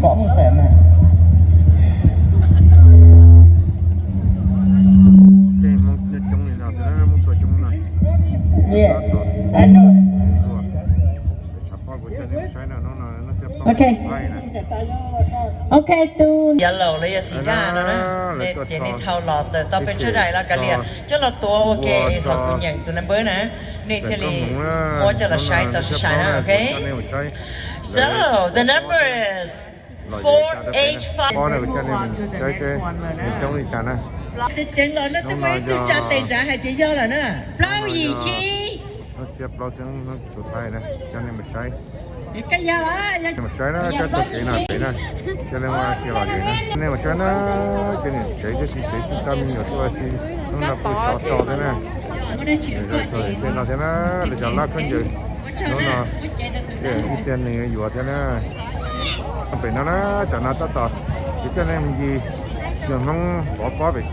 Pom muaj pem mas. Tej Hmoob nyob coob li no xwb, Hmoob tuaj coob no. Yes, I know. Tshav pob kuv coj nej mus saib no, hnub no no xiab plaub Ok. Hnub no. Ok, tus yog laus los yog xim daj no na, ces nej txhob los tawm tau peb tsheb daim los kav liam coj los tuav ua ke thaum kuv nyeem tus number na, nej thiaj li muab coj los saib tau sai sai na, ok? So, the number is four eight five. Pob no kuv coj nej mus saib seb nws coob li cas na. Tseev los no tus me tug tsa tes nrad hais tias yog lawm na. Plaub yim tsib. Hnub xiab plaub xwb, hnub xus thaib na, coj nej mus saib. Mus saib na, sab txoj kev no pem na, coj nej mus kiag los zem na. Nej mus saib na, cov niam tsev thiab txiv tsev tub rab me nyuam tuaj ua si, hnub no kuj sov so thiab na. Tej no thiab na, lawv cov lab khaub ncaws, hnub no ib tiag nws yuav thiab na. Pem no na, tsam no tab tom kuv coj nej mus ncig yog Hmoob pov pob pem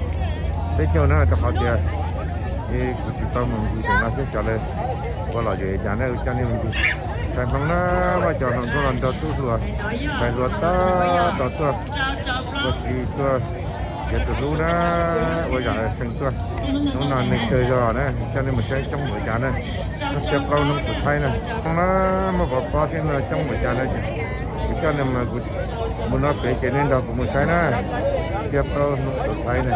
teb chaws na, rau qhov tias kuv tsis tau mus ncig pem no thiab, xyov lawv ua lom zem cas na, kuv coj nej mus ncig. Ntxhais Hmoob na, muaj cov hluas nkauj los nrog tub hluas, ntxhais hluas tab tom tuaj ua si tuaj, yog tus hlub na, ua yam seem tuaj. Hnub no neeg tsawg zog na, coj nej mus saib coob npaum cas na. Hnub xiab plaub hnub xus thaib na, hnub no muaj pov pob xwb no coob npaum cas na. Kuv coj nej mus, kuv mus no pem ces nej nrog kuv mus saib na. Xiab plaub hnub xus thaib na.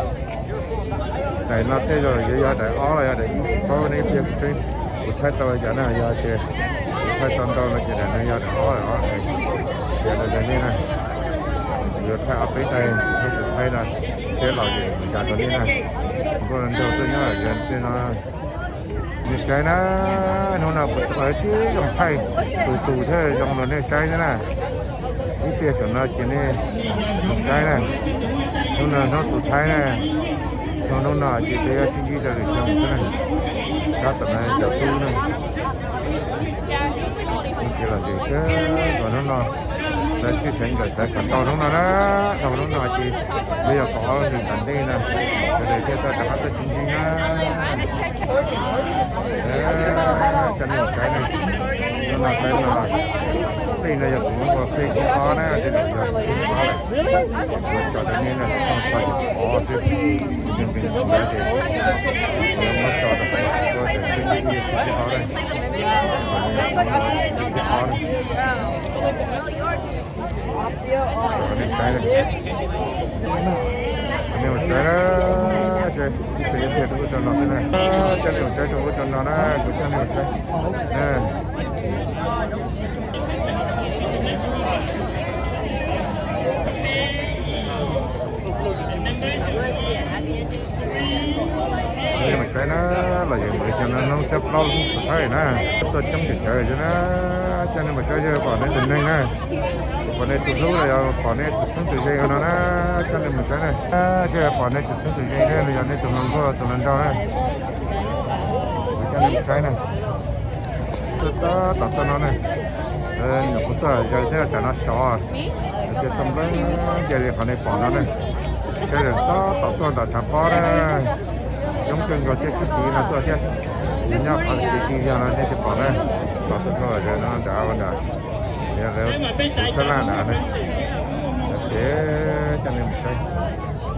Daim no tej zaum yuav yog daim ob los yog daim ib tsis paub, nej ib pliag kuv saib kuv thaij tau li cas na, yog tias kuv thaij tau ntau no ces daim no yog daim ob, daim ob. Tias li nej na, yuav thaij ob peb daim hnub xus thaib no, seb lom zem li cas rau nej na. Nkauj nraug tuaj nyob yog tej no. Nej saib na, hnub no kuv tib zoo thaij tus tus thiab zoo rau nej saib xwb na. Ib pliag saum no ces nej mus saib na. Hnub no hnub xus thaib na, hnub no ces peb yuav sib ntsib rau lwm xyoo xwb na. Tab tom no cov tub na, tsis los zem thiab, hnub no lawv tshwj xeeb nkawm xaiv kom tau hnub no na. Tau hnub no ces peb yuav pom ob lub hlis tom ntej na, sawv daws thiaj tau rov qab tuaj sib ntsib na. Coj nej mus saib na, hnub no saib no, plig no yog kuv ua plig thib ob na, tej zaum yog thib ob lawm. Kuv tso rau nej na, tso ces pov xwb, npees npees kuv ces muab tso rau kuv, kuv ces plig thib ob na. Thib ob na. Nej mus saib na, saib ib pliag ib pliag rau ub rau no xwb na. Coj nej mus saib rau ub rau no na, kuv coj nej mus saib. Nej mus saib na, los yog mus li cas no hnub xiab plaub hnub xus thaib na, tuaj coob cawv cawv xwb na. Coj nej mus saib seb pom nej tus neeg na, pom nej tus hlub los yog pom nej tus txheeb tus ze no na. Coj nej mus saib na, seb pom nej tus txheeb tus ze thiab los yog nej tus hluas nkauj tus hluas nraug na. Kuv coj nej mus saib na. Tuaj tab tom txog no ne, nyuam qhuav tuaj zaws thiab tsam no sov, ces txog npleeb nce li qhov nej pom no ne. Saib tab tom tuaj ntawm tshav pob na, coob kawg nkaus thiab, tshwj tim no tuaj thiab. Yus nyob qhov ti ti yog no nej thiaj pom na. Tab tom tuaj zaws no nrad ua nrad, yog lawv sab laj nrad na. Ces coj nej mus saib,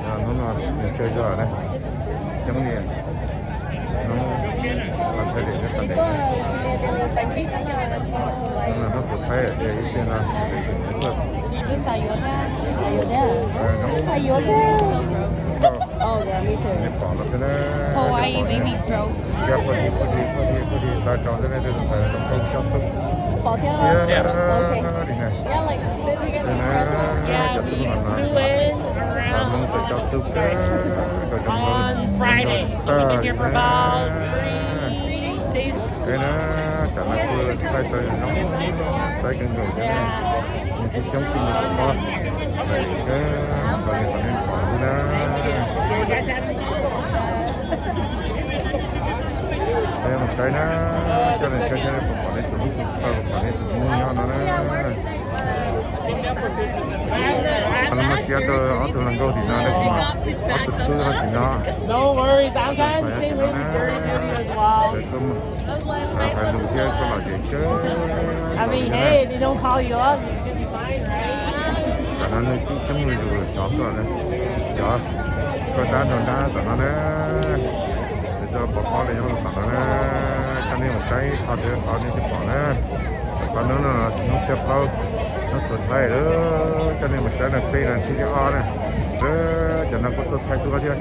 hnub no nws tsawg zog na, coob li. Hnub, hnub xus thaib ces ib txhia no sawv daws tuaj. Nej pom los xwb na, poj di poj di poj di poj di tawv rau xwb na, tej ntawd zoo nkauj cob xub thiab li na. Xwb na, cov tub no no, txawm Hmoob tawm cob xub kawg, cov zoo nkauj tag li na. Peb na, tsam no kuj thaij tau zoo, saib kawg nkaus thiab ne. Nws kuj coob kuj muaj pob, kawg nkaus li qhov nej pom xwb na. Peb mus saib na, coj nej saib saib puas pom nej tus hlub, puas pom nej tus hlub nyob no na. Muaj siab rau ob tug hluas nkauj tim no, ob tug tub tim no. Hais lus thiab koj lom zem kawg. Tam no nej coob zuj zus cov tuaj na, cov koj dab nrog dab tom no na, nws tuaj pov pob los yog tom no na, coj nej mus saib qhov ntawd qhov nej twb pom na. Qhov hnub no hnub thib plaub, hnub Xuv Thaib, coj nej mus saib no peb no thib ob na. Cov no kuj tuaj thaij duab thiab,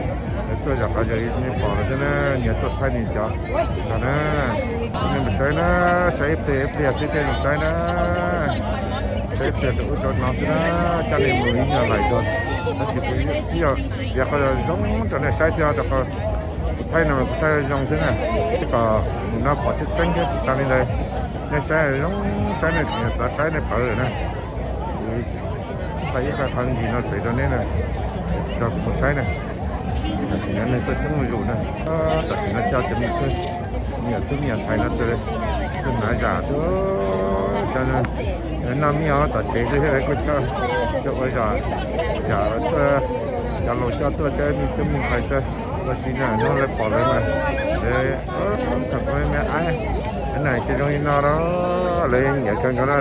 tuaj yam qhov yog nej pom no xwb na, nyias tuaj thaij nyias cov no na. Coj nej mus saib na, saib ib pliag ib pliag xwb tej mus saib na. Saib ib pliag rau ub rau no xwb na, coj nej mus ib nyuag laim dua. Tab sis kuv ib yam qhov zoo rau nej saib thiab rau qhov kuv thaij no kuv thaij zoo xwb na. Thiab kom nim no pom tseeb tseeb thiab tsis tas li ntawd, nej saib zoo saib nej tsis xav saib nej pawv lawm na. Kuv thaij ib qho ntsis no pem rau neb na, rau kuv mus saib na. Tam sim no neeg tuaj coob zuj zus na. Tam sim no coj cov me tub, me nyuam tub me nyuam ntxhais no tuaj, tuaj hnav zam tuaj, cov noj me nyuam tom tsev xwb thiab kuj coj, coj ua zam, zam tuaj, cov laus coj tuaj thiab me tub me ntxhais tuaj ua si na. Hnub lawv pom lawv mas, lawv thaum me me ab, lawv na ces zoo li no los lawv nyiam kawg nkaus na.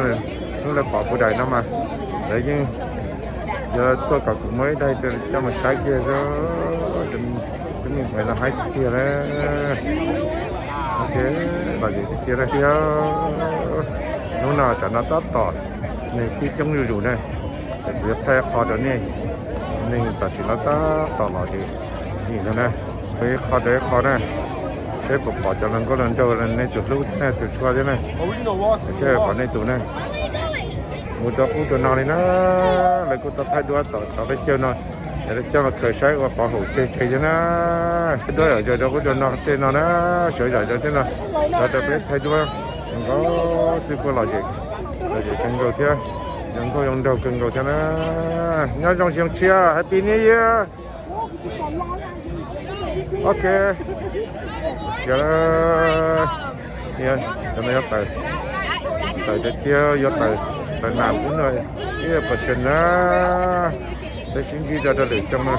Hnub lawv pom kuv daim no mas lawv yeej yuav tuaj kom kuv muab ib daim coj mus saib kiag. Cov me ntxhais no haib tiag tiag na. Ok, los zem tiag tiag na thiab. Hnub no tam no tab tom neeg pib coob zuj zus na. Ces kuv yuav thaij qho rau nej, neeg tam sim no tab tom los zem nim no na. Ib qho rau ib qho na, seb puas pom cov hluas nkauj hluas nraug nej tus hlub nej tus tshua thiab na. Seb pom nej tus na. Mus rau ub rau no li na, lawv kuj tau thaij duab tom tsov peb caug no, es lawv coj los khaws saib ua pov haum tseg tseg thiab na. Thaij duab yam yog rau ub rau no tej no na, sawv yam yog tej no, rau rau peb thaij duab zoo nkauj xwb kuj los zem, los zem kawg nkaus thiab, zoo nkauj zoo nraug kawg nkaus thiab na. Nyob zoo xyoo tshiab, Happy New Year. Ok. Cov no yuav tawm, tawm tiag tiag yuav tawm, tawm nam ub no ib percent na. Peb sib ntsib rau rau lwm xyoo no,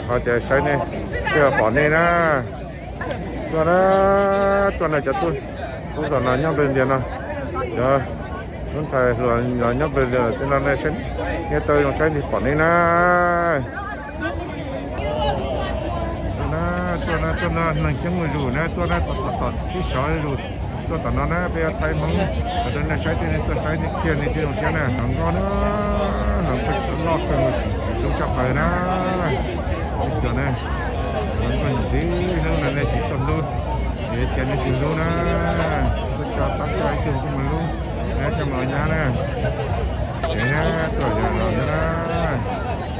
ho tias saib nej, thiaj pom nej na. Tuaj na, tuaj na cov tub, tub tom no nyob nplawg ntias no, cov tub ntxhais hluas los nyob nplawg ntias tej no nej saib, nej tau zoo saib nej pom nej na. Tuaj na, tuaj na, tuaj na, neeg coob zuj zus na, tuaj na, tom tom tom tib sov zuj zus, tuaj tom no na peb yuav thaij Hmoob, kom rau nej saib thiab nej tuaj saib nej kiag nej thiaj zoo siab na. Hluas nkauj na, hluas nkauj loj kawg, zoo tshaj plaws na. Ib co na, hluas nkauj ntxiv hnub no nej tsis tuaj hlub, ces cia nej tsis hlub na. Tuaj tso tab tso ib tug kuj mus hlub, coj mus ua nyab na. Tsev na, tuaj yog los thiab na.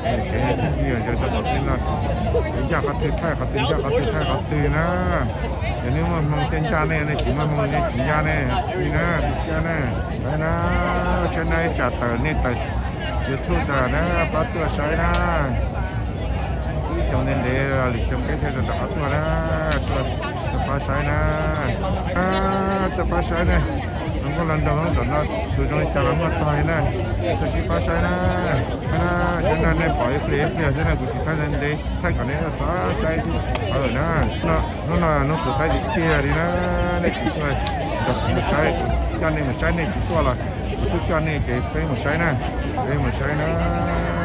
Tsev tib ncig yog rau tom teb no, ncaj qhov twg thaij qhov twg, ncaj qhov twg thaij qhov twg na. Yog nej muaj hmoo tej ncaj nej, nej tsis muaj hmoo nej tsis ncaj nej li na, tu siab na. Saib na, saib na, ib tsam tawm nej tawm YouTube tas na, pab tuaj saib na. Ib xyoo ntev ntev lwm xyoo peb thiaj rov qab tuaj na. Tuaj pab saib na, tuaj pab saib na. Hluas nkauj hluas nraug tom no tus zoo li cas los muaj tog li na. Tuaj sib pab saib na. Saib na, nej pom ib pliag ib pliag xwb na, kuv tsis thaij ntev ntev, thaij kom nej xav saib lawm na. Hnub no hnub Xuv Thaib tiag tiag li na, nej tsis tuaj nrog kuv mus saib, kuv coj nej mus saib nej tsis tuaj los kuv twb coj nej ces peb mus saib na. Peb mus saib na,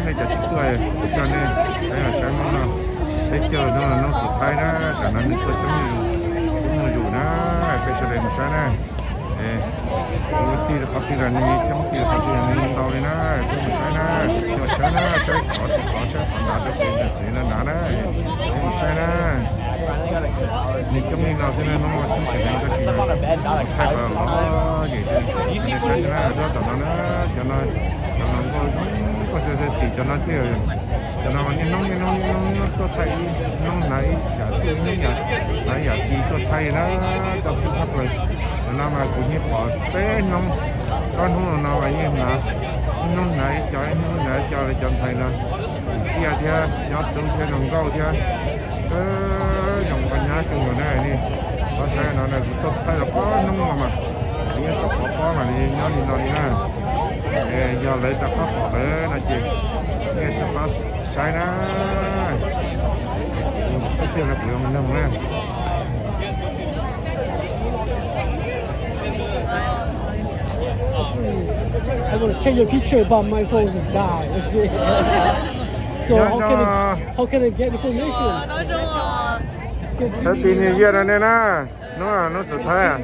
nej cov tsis tuaj kuv coj nej peb mus saib Hmoob no. Peb caug hnub no hnub Xuv Thaib na, tam no neeg tuaj coob, coob zuj zus na, peb sawv daws mus saib na. Kuv tij qhov twg los neeg coob, tij qhov twg los neeg ntau li na, peb mus saib na, mus saib na, saib qhov twg qhov saib qhov nrad rau pem ntawm pem no nrad na, peb mus saib na. Neeg coob li no xwb na, hnub no coob tseem neeg tag kis thaij los zem, saib na, tuaj tom no na, cov no, cov hluas nkauj zoo nkauj xwb xwb xim cov no thiab. Cov no mas niaj hnub niaj hnub niaj hnub tuaj thaij ib hnub hnav ib yam twj ib hnub hnav ib yam ci tuaj thaij na, coj xwb tshaj plaws. Cov no mas kuv yeej pom peb hnub, ob hnub no mas yeej hnav, ib hnub hnav ib co, ib hnub hnav ib co li cov ntxhais no. Tiaj thiab nyob xub thiab zoo nkauj thiab, zoo ua nyab kawg nkaus na. Nej pab saib no na, kuv tuaj thaij los pab hnub no mas, kuv yeej tuaj pov pob mas nws nyob li no li na. Yog lawv rov qab pom lawm no ces nej tuaj pab saib na. Kuv thiaj no kuv yuav mus noog na. I want to take your picture, but my phone died. So how can I, how can I get information? Happy New Year rau nej na. Hnub no hnub xus thaib.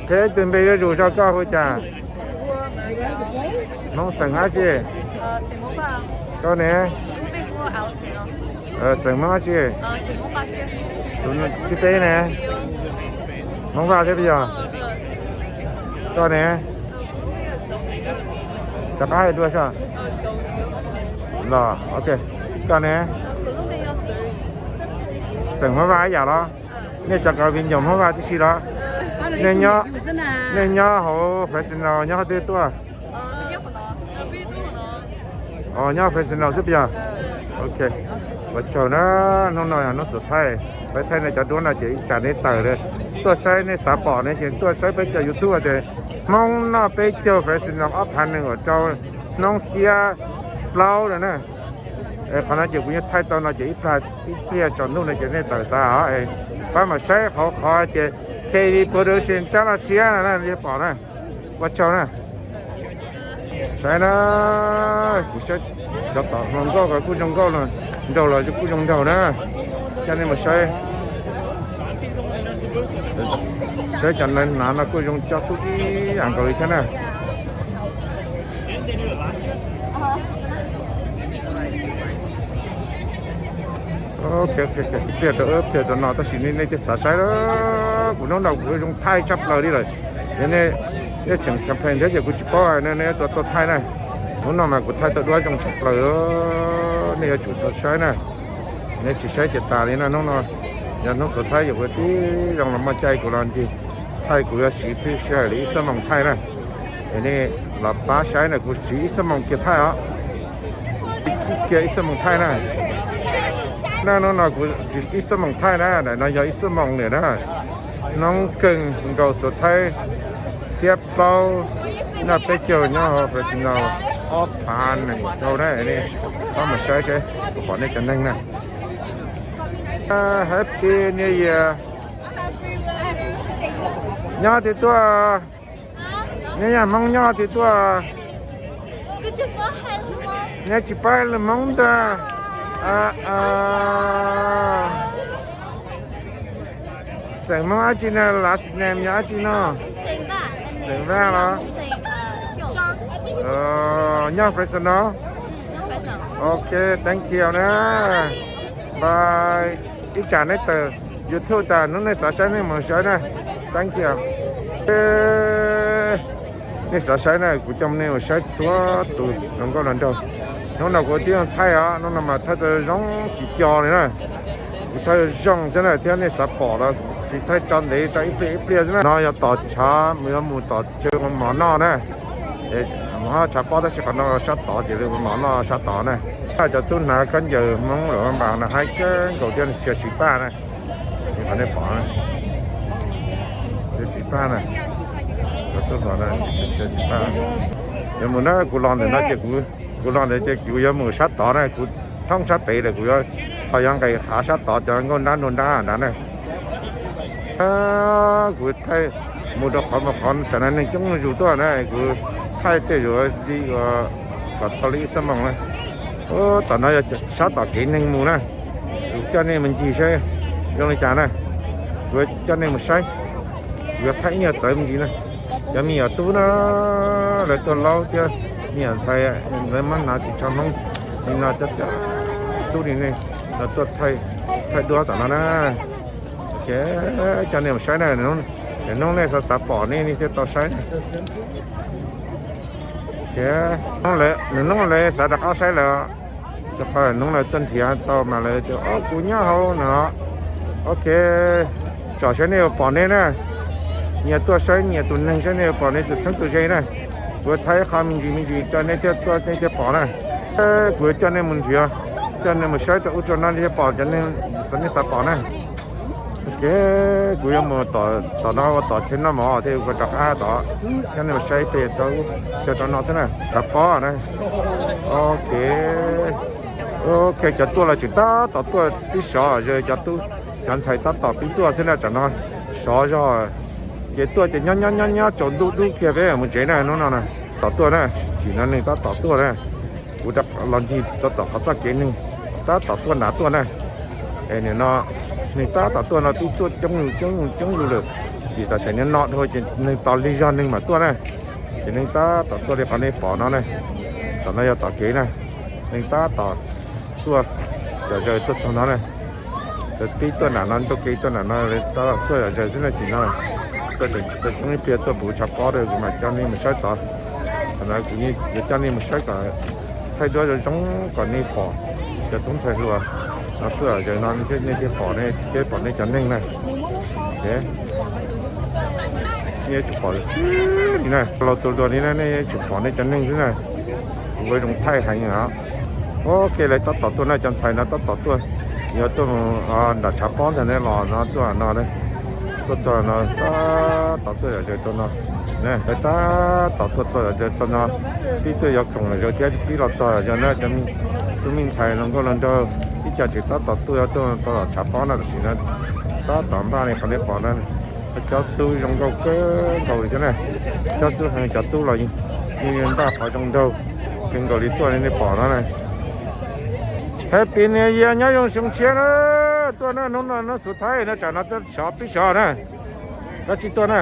Qhia ib tug npe zuj zus, koj hu cas? Hmoob xeem dab tsi? Koj ne? Xeem Hmoob dab tsi? Tus thib peb ne? Hmoob Vaj thiab puas yog? Koj ne? Rov qab hais dua saib. Los, ok. Koj ne? Xeem Hmoob Vaj ib yam los? Nej cov kws viv ncaus Hmoob Vaj tib si los? Nej nyob hauv Fresno nyob qhov twg tuaj? Os, nyob Fresno xwb puas yog? Ok. Ua tsaug na, hnub no yog hnub xus thaij, peb thaij nej cov duab no ces ib tsam nej tawm tuaj saib, nej xav pom ne ces tuaj saib peb cov YouTube tias Hmoob noj peb caug Fresno ob phav nees nkaum rau hnub xiab plaub no na. Qhov no ces kuv yeej thaij tau no ces ib pliag tsaus ntuj no ces nej tawm tas os. Pab mam saib qhov qhov tias K V Production Tsab Laj Siab no na, nej pom na. Ua tsaug na. Saib na, kuv saib cov tom hluas nkauj ko kuj zoo nkauj, nraug los kuj zoo nraug na. Coj nej mus saib, saib cov neeg hnav no kuj zoo coj xub ib yam nkaus li thiab na. Pliag rau, pliag rau no tab sis nej thiaj xav saib, kuv hnub no kuv zoo thaij tshaj plaws li lawm. Yog nej, nej tseem campaign thiab ces kuv tsis paub nej, nej tuaj tuaj thaij na. Hnub no mas kuv thaij tau duab zoo tshaj plaws, nej yuav tsum tau saib na. Nej tsis saib ces tas li na. Hnub no yog hnub xus thaib, yog kuv tib zoo los muaj caij kuv los ncig thaij, kuv yuav siv xwb, sij hawm li ib xuab moos thaij na. Es nej los pab saib na, kuv siv ib xuab moos kiag thaij os. Kiag ib xuab moos thaij na. Na, hnub no kuv ib xuab moos thaij na, daim no yog ib xuab moos lawm na. Hnub kawg nkaus xus thaib xiab plaub, noj peb caug nyob hauv Fresno ob phav nees nkaum rau na. Nej pab mus saib seb kuv pom nej cov neeg na. Happy New Year. Nyob twg tuaj? Neb yog Hmoob nyob twg tuaj? Neb tsis paub lus Hmoob ntag. Xeem Hmoob dab tsi no, last name yog dab tsi no? Xeem Vaj los? Nyob Fresno. Ok, thank you na. Bye. Ib tsam neb tawm YouTube tas hnub nej xav saib nej mus saib na. Thank you. Nej xav saib na, kuv coj nej mus saib txhua tus hluas nkauj hluas nraug. Hnub no kuv twb thaij os, hnub no mas thaij tau zoo tsis co li na. Kuv thaij zoo xwb na, thiab nej xav pom los tsis thaij tso ntev, tso ib pliag ib pliag xwb na. No yog tom tshav, yuav mus tom chaw ua mov noj na. Mus tshav pob tab sis qhov no sab tod ces ua mov noj sab tod na. Cov tub hnav khaub ncaws Hmoob los npas no haib kawg nkaus thiab, tsis siv paj na. Qhov nej pom, tsis siv paj na. Cov tub hnav, tsis siv paj. Yuav mus na, kuv los ntawm no ces kuv, kuv los ntawd ces kuv yuav mus sab tod na, kuv thoob sab pem lawm, kuv yuav, ho yuav nqes av sab tod cov nkauj nrab nruab nrab nrad na. Kuv thaij mus rau qhov mus qhov, tsam no neeg coob zuj zus tuaj na, kuv thaij tej zaum li kom tau li ib xuab moos na. Tom no yog sab tom kev neeg mus na, kuv coj nej mus ncig saib zoo li cas na. Kuv coj nej mus saib, kuv yuav thaij ib nyuag txawv me ntsis na. Cov me nyuam tub na, lawv tuaj laub thiab me nyuam ntxhais, lawv muab hnav ris tsho Hmoob li no cov cov xub li nej, lawv tuaj thaij duab tom no na. Coj nej mus saib na, hnub nej xav xav pom nej thiaj tau saib. Nws hnub lawv xav rov qab saib lawm, rau qhov hnub lawv tuaj nrhiav tau mas lawv tias, o, kuv nyob hauv no. Ok, tsom saib nej yuav pom nej na. Nyias tuaj saib nyias tus neeg, saib nej yuav pom nej tus txheeb tus ze na. Kuv thaij qhov me ntsis me ntsis rau nej thiaj tuaj nej thiaj pom na. Kuv yuav coj nej mus nrhiav, coj nej mus saib rau ub rau no nej thiaj pom cov neeg nej xav pom na. Ok, kuv yuav mus tom no ua tom chaw noj mov thiab kuv rov qab tod, coj nej mus saib pem rau, rau no xwb na, rov pob na. Ok, ok, cov tuaj los tseem tab tom tuaj tib sov, cov tub cov ntxhais tab tom pib tuaj xwb na, tam no sov zog. Ces tuaj ces nyob nyob nyob nyob tsaus ntuj dub kiag peb mus tsev na hnub no na. Tom tuaj na, tsim no neeg tab tom tuaj na. Kuv rov los ncig txog tom qhov txoj kev neeg tab tom tuaj nrad tuaj na. Es nim no neeg tab tom tuaj no twb tuaj coob coob coob lawm. Tsis tam sim no dhau ces neeg tos lig zog neeg mam tuaj na. Ces neeg tab tom tuaj li qhov nej pom no na. Tom no yog tom kev na. Neeg tab tom tuaj yom zaws tuaj txog no na. Pib tuaj nram no ncauj kev tuaj nram no, tuaj yom zaws xwb na tsis no. Tuaj tseem tsis tau coob ib pliag tuaj puv tshav pob rau kuv mam coj nej mus saib tod. Thaum no kuv yuav coj nej mus saib kom thaij duab zoo zoo kom nej pom cov tub ntxhais hluas no tuaj yom zaws no nej thiaj pom, nej thiaj pom nej cov neeg na. Nej yuav tsum pom xwb li na, laus tus hluas li na nej yuav tsum pom nej cov neeg xwb na. Kuv ua zoo thaij heev os. Ok, lawv tab tom tuaj na, cov ntxhais no tab tom tuaj, yog tuaj nram tshav pob ntag ne los no tuaj no, tuaj txog no tab tom tuaj yom zaws txog no. Lawv tab tom tuaj txog yom zaws txog no, pib tuaj yuav khoom yom zaws thiab pib los txog yom zaws na. Cov tub me ntxhais hluas nkauj hluas nraug ib co tseem tab tom tuaj, tuaj tau tom tshav pob no tam sim no. Tab tom npaj li qhov nej pom no, cov xub zoo nkauj kawg nkaus li thiab na. Cov xub heev, cov tub los yeej npaj qhov zoo nraug kawg nkaus li tuaj li nej pom no na. Happy New Year, nyob zoo xyoo tshiab na. Tuaj na, hnub no hnub xus thaib no, tsam no tuaj sov pib sov na. Koj tsis tuaj na.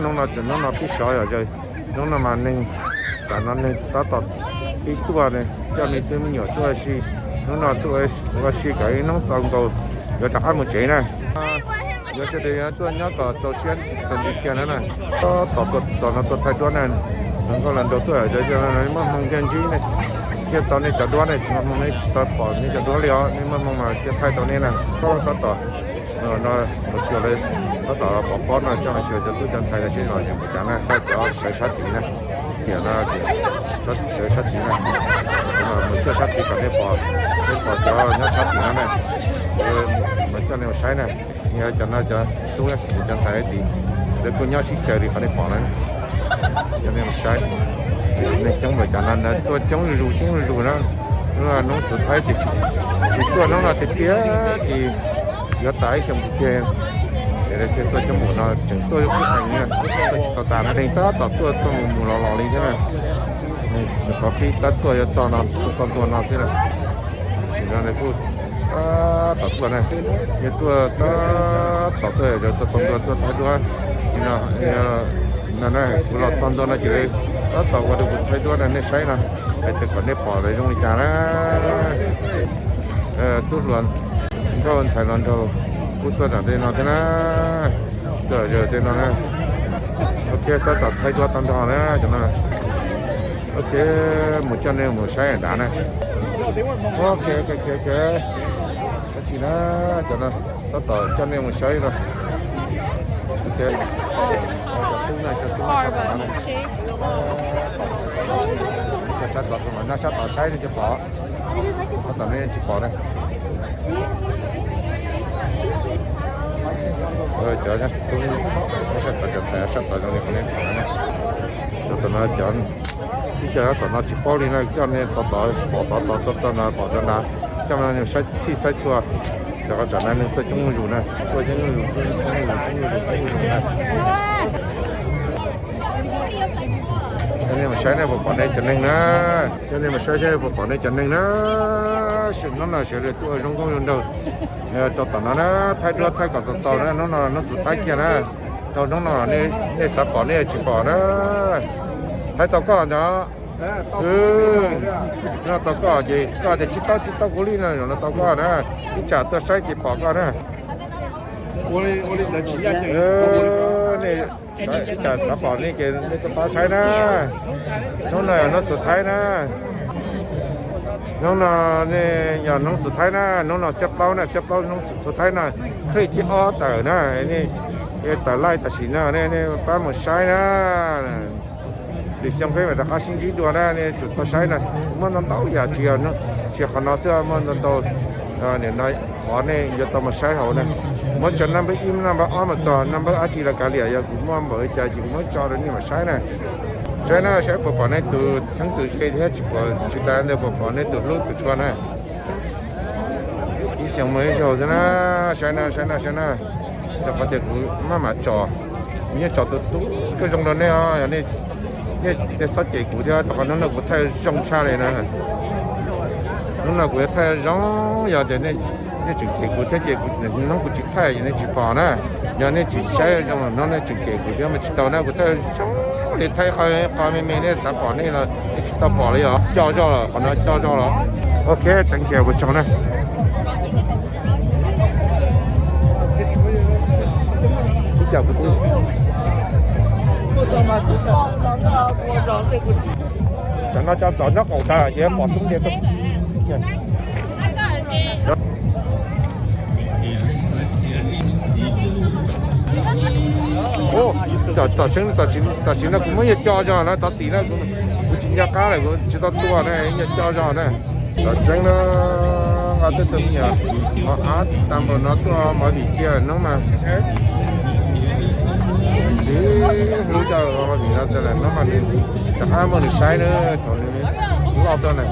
Hnub no tseem hnub no pib sov yom zaws, hnub no mas neeg, tsam no neeg tab tom pib tuaj ne, coj me tub me nyuam tuaj ua si. Hnub no tuaj ua si kom ib hnub txaus nkaus, yuav rov qab mus tsev na. Yuav sawv daws tuaj nyob kom txaus siab txaus nti kiag na na. Tom tuaj txog no tuaj thaij duab na, hluas nkauj hluas nraug tuaj yom zaws, muaj hmoo thiaj ntsib ne, thiaj tau nej cov duab ne, tsis muaj hmoo nej tsis tau pom nej cov duab li os, nej muaj hmoo mas thiaj thaij tau nej na. Tab tom no mus xyuas lawv tab tom pov pob no, coj mus xyuas cov tub cov ntxhais no seb los yuav mus cas na, cov sawv sab tid na. Tiam no sawv sab tid na, mus coj sab tid kom nej pom, nej pom cov nyob sab tid no na. Mus coj nej mus saib na, yog cov no cov tub cov ntxhais tid, lawv kuj nyob sib xyaw li qhov nej pom na. Coj nej mus saib, neeg coob npaum cas no, tuaj coob zuj zus coob zuj zus na. Hnub xus thaib ces tsis tuaj hnub no tiag tiag ces yuav tas ib xyoo tiag tiag. Ces tuaj coob npaum no tseem tuaj ib qho heev, tuaj tsis tau tas na, neeg tab tom tuaj tuaj mus mus los los li thiab na. Qhov pib tab tuaj yuav txog no, tuaj txog ntua no xwb na. Tam sim no nws kuj tab tom tuaj na, yog tuaj tab tom tuaj yog tuaj txog ntua tuaj thaij duab. No, no na, kuv los txog ntua no ces tab tom ua rau kuv thaij duab rau nej saib no, es kom nej pom lawv zoo li cas na. Tub hluas nkauj ntxhais hluas nraug kuj tuaj tom tej no thiab na, tuaj yog tej no na. Ok, tab tom thaij duab tag nrho na cov no. Ok, mus coj nej mus saib nrad na. Ok, ok, ok, ok. Tab sis na, cov no tab tom coj nej mus saib no. Ok. Cov tub na, cov tub na, cov sab tod, nyob sab tod saib nej thiaj pom. Tab tom nej tsis pom na. Cov tub, sab tod cov ntxhais sab tod zoo li qhov nej pom na. Cov tom no cov, ib co tom no tsis paub li no, coj nej txog tod pom tod tod txog txog no pom txog nrad, coj nej saib txhij saib txhua. Cov qhov tsam no neeg tuaj coob zuj zus na, tuaj coob zuj zus, coob zuj zus, coob zuj zus, coob zuj zus na. Coj nej mus saib nej puas pom nej cov neeg na. Coj nej mus saib saib puas pom nej cov neeg na. Sim hnub no sawv daws tuaj ua zoo nkauj zoo nraug rau tom no na, thaij duab thaij kom txaus txaus na, hnub no hnub xus thaib kiag na. Tau hnub no nej xav pom nej tsis pom na. Thaij tau koj ntag. No tau koj ces koj tias tsis tau tsis tau kuv li no, zaum no tau koj na. Ib tsam tuaj saib ces pom koj na. Nej ib tsam xav pom nej ces nej tuaj pab saib na. Hnub no yog hnub xus thaib na. Hnub no yog hnub xus thaib na, hnub no xiab plaub na, xiab plaub hnub xus thaib na, khij thib ob tawm na. Nej tawm laij tam sim no nej pab mus saib na. Lwm xyoo peb mam rov qab sib ntsib dua na, nej tsum tau saib na. Muaj ntau ntau yam tsis yog, tsis yog qhov no xwb, muaj ntau ntau. Nim no qhov nej yuav tau mus saib hauv na. Muab tso naj npawb ib naj npawb ob mus txog naj npawb dab tsi los kav liam, yog kuv muaj npaum li cas ces kuv muab tso rau nej mam saib na. Saib na, saib puas pom nej tus txheeb tus ze thiab tsis pom tsis tas ntawd puas pom nej tus hlub tus tshua na. Ib xyoos mus ib zaug xwb na, saib na, saib na, saib na. Rau qhov tias kuv maj mam tsom, Yeej tso tus tub zoo rau nej os, yog nej txhob cem kuv thiab, rau qhov hnub no kuv thaij zoo tshaj li na. Hnub no kuv yuav thaij zoo, yog tias nej tseem cem kuv thiab ces hnub kuv tsis thaij ces nej tsis pom na. Yog nej tsis saib zoo no nej tseem cem kuv thiab mas tsis tau na, kuv thaij zoo li thaij qhov me me nej xav pom nej los nej tsis tau pom li os. Coj zog los qhov no coj zog los. Ok, thank you, kuv tsaug na. Tam no tso tom nraub qaum tas ces pom xub ntiag. Tam sim no kuv muab yawg co zog na, tov txim na, kuv tsis nco qab lawm, kuv tsis tau tua na, yawg co zog na. Txawm tseeb na, nqa tej tug me nyuam mos ab tag npaum no tuaj movie kiag hnub mas ntxim hlub coj movie no tas lawm, hnub mas nws rov qab muaj nws saib na, thaum nws loj tuaj na.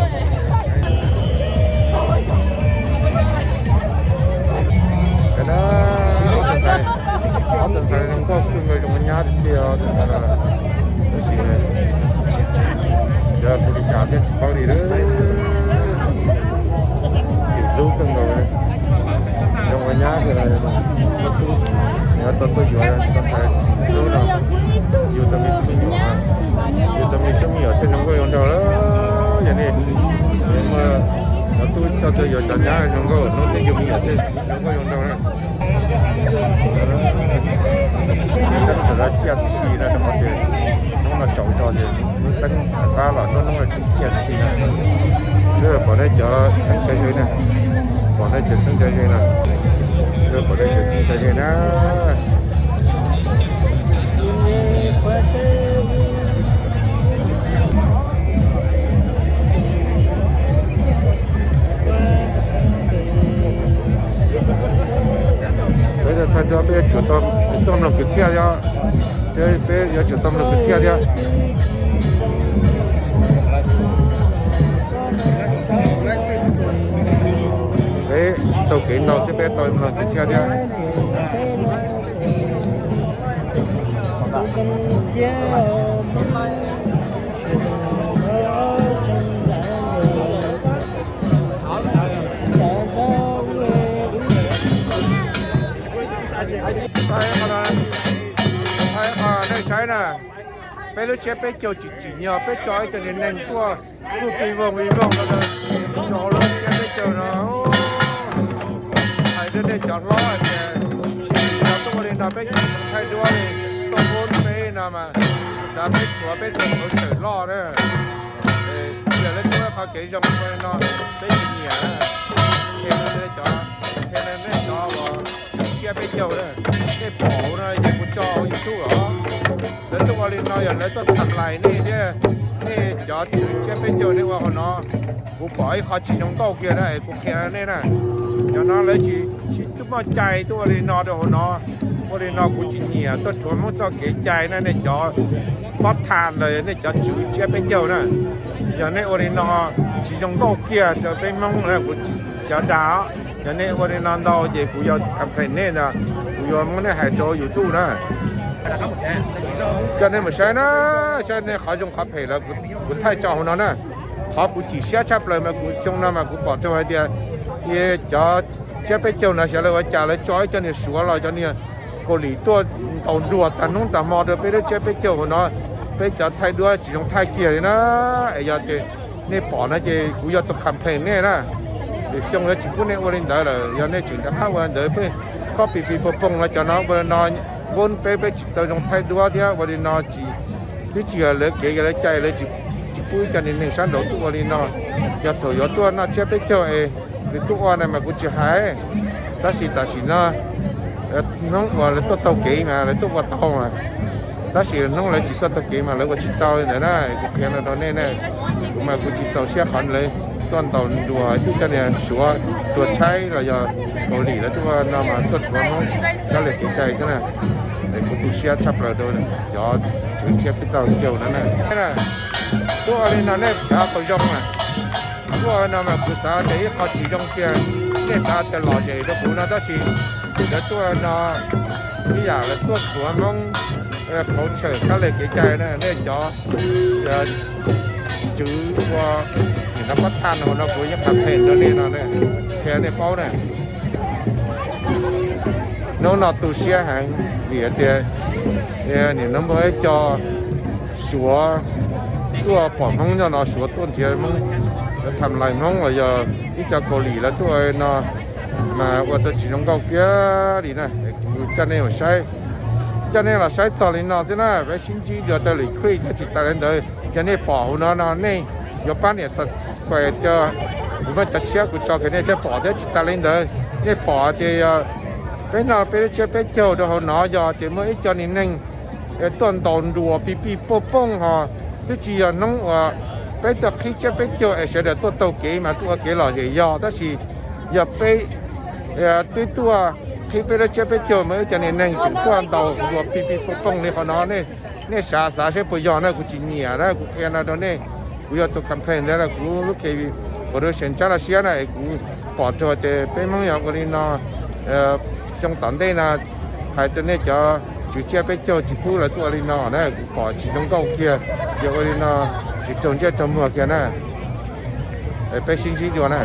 Ob tug ntxhais zoo nkauj kawg nkaus, zoo nyab tiag tiag os tus ntxhais no. Tab sis yog tus li cas thiaj tsis paub li lawm. Ntxim hlub kawg nkaus, zoo ua nyab tiag. Tub, yog tau tuaj yuav tus ntxhais tub no, yug tau me tub me nyuam, yug tau me tub me nyuam thiaj zoo nkauj zoo nraug lawm. Yog nej muaj cov tub coj tuaj yuav cov nyab zoo nkauj, hnub twg yug me nyuam thiaj zoo nkauj zoo nraug na. Lub teeb sawv daws ciaj tib si na, rau qhov tias hnub no tsaus zog ces lub teeb rov qab los, hnub no tsis ciaj tib si na. Sawv daws pom nej cov txheeb cov ze na, pom nej cov txheeb cov ze na, sawv daws pom nej cov txheeb cov ze na. Peb thaij duab peb yuav tsum tau mloog kwv txhiaj thiab, peb yuav tsum tau mloog kwv txhiaj thiab. Peb taug kev ntau xwb peb tau mloog kwv txhiaj thiab. Nej saib na, peb lub tsiab peb caug tsis tsim nyog peb tso ib co niag neeg tuaj kuj pis voog pis voog no rau lub tsiab peb caug no. Hais rau nej cov hlob hais tias tsis tsim nyog tuaj ua li no, peb cov thaij duab li tuaj pub peb no mas xav peb tshuav peb txoj hauv tshawm loj na. Yog lawv tuaj qhov kev zoo ua li no peb tsis nyiam. Qhia rau nej cov, qhia rau nej cov uas tswv tsiab peb caug na, nej pom no ces kuv tso hauv YouTube los. Lawv tuaj ua li no yog lawv tuaj tham lais nej thiab, nej cov tswv tsiab peb caug nej ua hauv no, kuv pom ib qho tsis zoo nkauj kiag na es kuv qhia rau nej na. Cov no lawv tsis, tsis muaj cai tuaj ua li no rau hauv no. Ua li no kuv tsis nyiam, tuaj rhuav Hmoob txoj kev cai na nej cov pob tha los yog nej cov tswv tsiab peb caug na. Yog nej ua li no tsis zoo nkauj kiag rau peb Hmoob na, kuv cov dag os. Yog nej ua li no ntau ces kuv yuav complain nej ntag, kuv yuav muab nej hais rau YouTube na. Coj nej mus saib na, saib nej qhov zoo qhov phem lawm, kuv thaij tso hauv no na. Qhov kuv chim siab tshaj plaws mas kuv xyoo no mas kuv pom tau hais tias cov tsiab peb caug no xyov lawv ua cas lawv tso ib co niag Suav los cov niag Kaus Lim tuaj ntaus nruas tag hnub tag hmo rau peb lub tsiab peb caug hauv no, peb cov thaij duab tsis zoo thaij kiag li na. Es yog tias nej pom no ces kuv yuav tau complain nej na. Lwm xyoo yuav tsis pub nej ua li ntawd lawm, yog nej tseem rov qab ua ntawd peb copy pis pos poog no cov no ua li no, vauv peb peb tsis tau zoo thaij duab thiab ua li no tsis, twb tsis yog lawv kev yog lawv cai, lawv tsis pub ib co niag neeg sab nraud tuaj ua li no. Yog thaum yuav tuaj noj tsiab peb caug es nws tuaj ua na mas kuv tsis hais, tab sis tam sim no hnub uas lawv tuaj taug kev mas lawv tuaj ua tau mas, tab sis hnub lawv tsis tuaj taug kev mas lawv ua tsis tau li ntawd na. Kuv qhia no rau nej na, kuv mas kuv tsis txaus siab qhov lawv tuaj ntaus nruas ib co niag Suav tuag tshaib los yog Kaus Lim lawv tuaj ua no mas tuaj rhuav Hmoob cov lwm kev cai xwb na. Es kuv tu siab tshaj plaws rau cov tswv tsiab peb caug no na. Tuaj ua li no nej xav tau zoo mas, tuaj ua no mas kuv xav tias ib qho tsis zoo kiag, nej xav tias lom zem rau kuv no tab sis lawv tuaj no ib yam lawv tuaj rhuav Hmoob Qauv tshawm kab li kev cai na, nej cov tswv ua nim no pab thaj no, no kuv yeej qha phem rau nej no, qhia nej paub na. Hnub no tu siab heev vim tias nim no muaj ib co Suav tuaj pom Hmoob nyob no, Suav tuaj nrhiav Hmoob, tham lais Hmoob los yog ib co Kaus Lim lawv tuaj no, mas ua tau tsis zoo nkauj kiag li na. Kuv coj nej mus saib, coj nej los saib txog li no xwb na, peb sib ntsib dua rau lwm clip thiab. Tsis tas li ntawd, yog nej pom hauv no no nej yuav pab nias subscribe, kuv muab cov tshiab kuv tso kom nej thiaj pom thiab. Tsis tas li ntawd, nej pom tias yog peb noj peb lub tsiab peb caug rau hauv no, yog tias muaj ib co niag neeg tuaj ntaus nruas pis pis pooj pooj ho, twb tsis yog hnub uas peb tuaj qhib tsiab peb caug es sawv daws tuaj taug kev mas tuaj ua kev lom zem yog, tab sis yog peb twb tuaj qhib peb lub tsiab peb caug mas ib co niag neeg tseem tuaj ntaus nruas pis pis pooj pooj li qhov no, nej xav xav saib puas yog na. Kuv tsis nyiam na, kuv qhia no rau nej. Kuv yog tus complain ntawd, kuv lub khev production tsab laj siab na, es kuv pom tau tias peb Hmoob yog ua li no, xyoo tom ntej no hais rau nej cov tswv tsiab peb caug tsis pub lawv tuaj ua li no na, kuv pom tsis zoo nkauj kiag. Yog ua li no tsis raug ntsej raug muag kiag na. Peb sib ntsib dua na.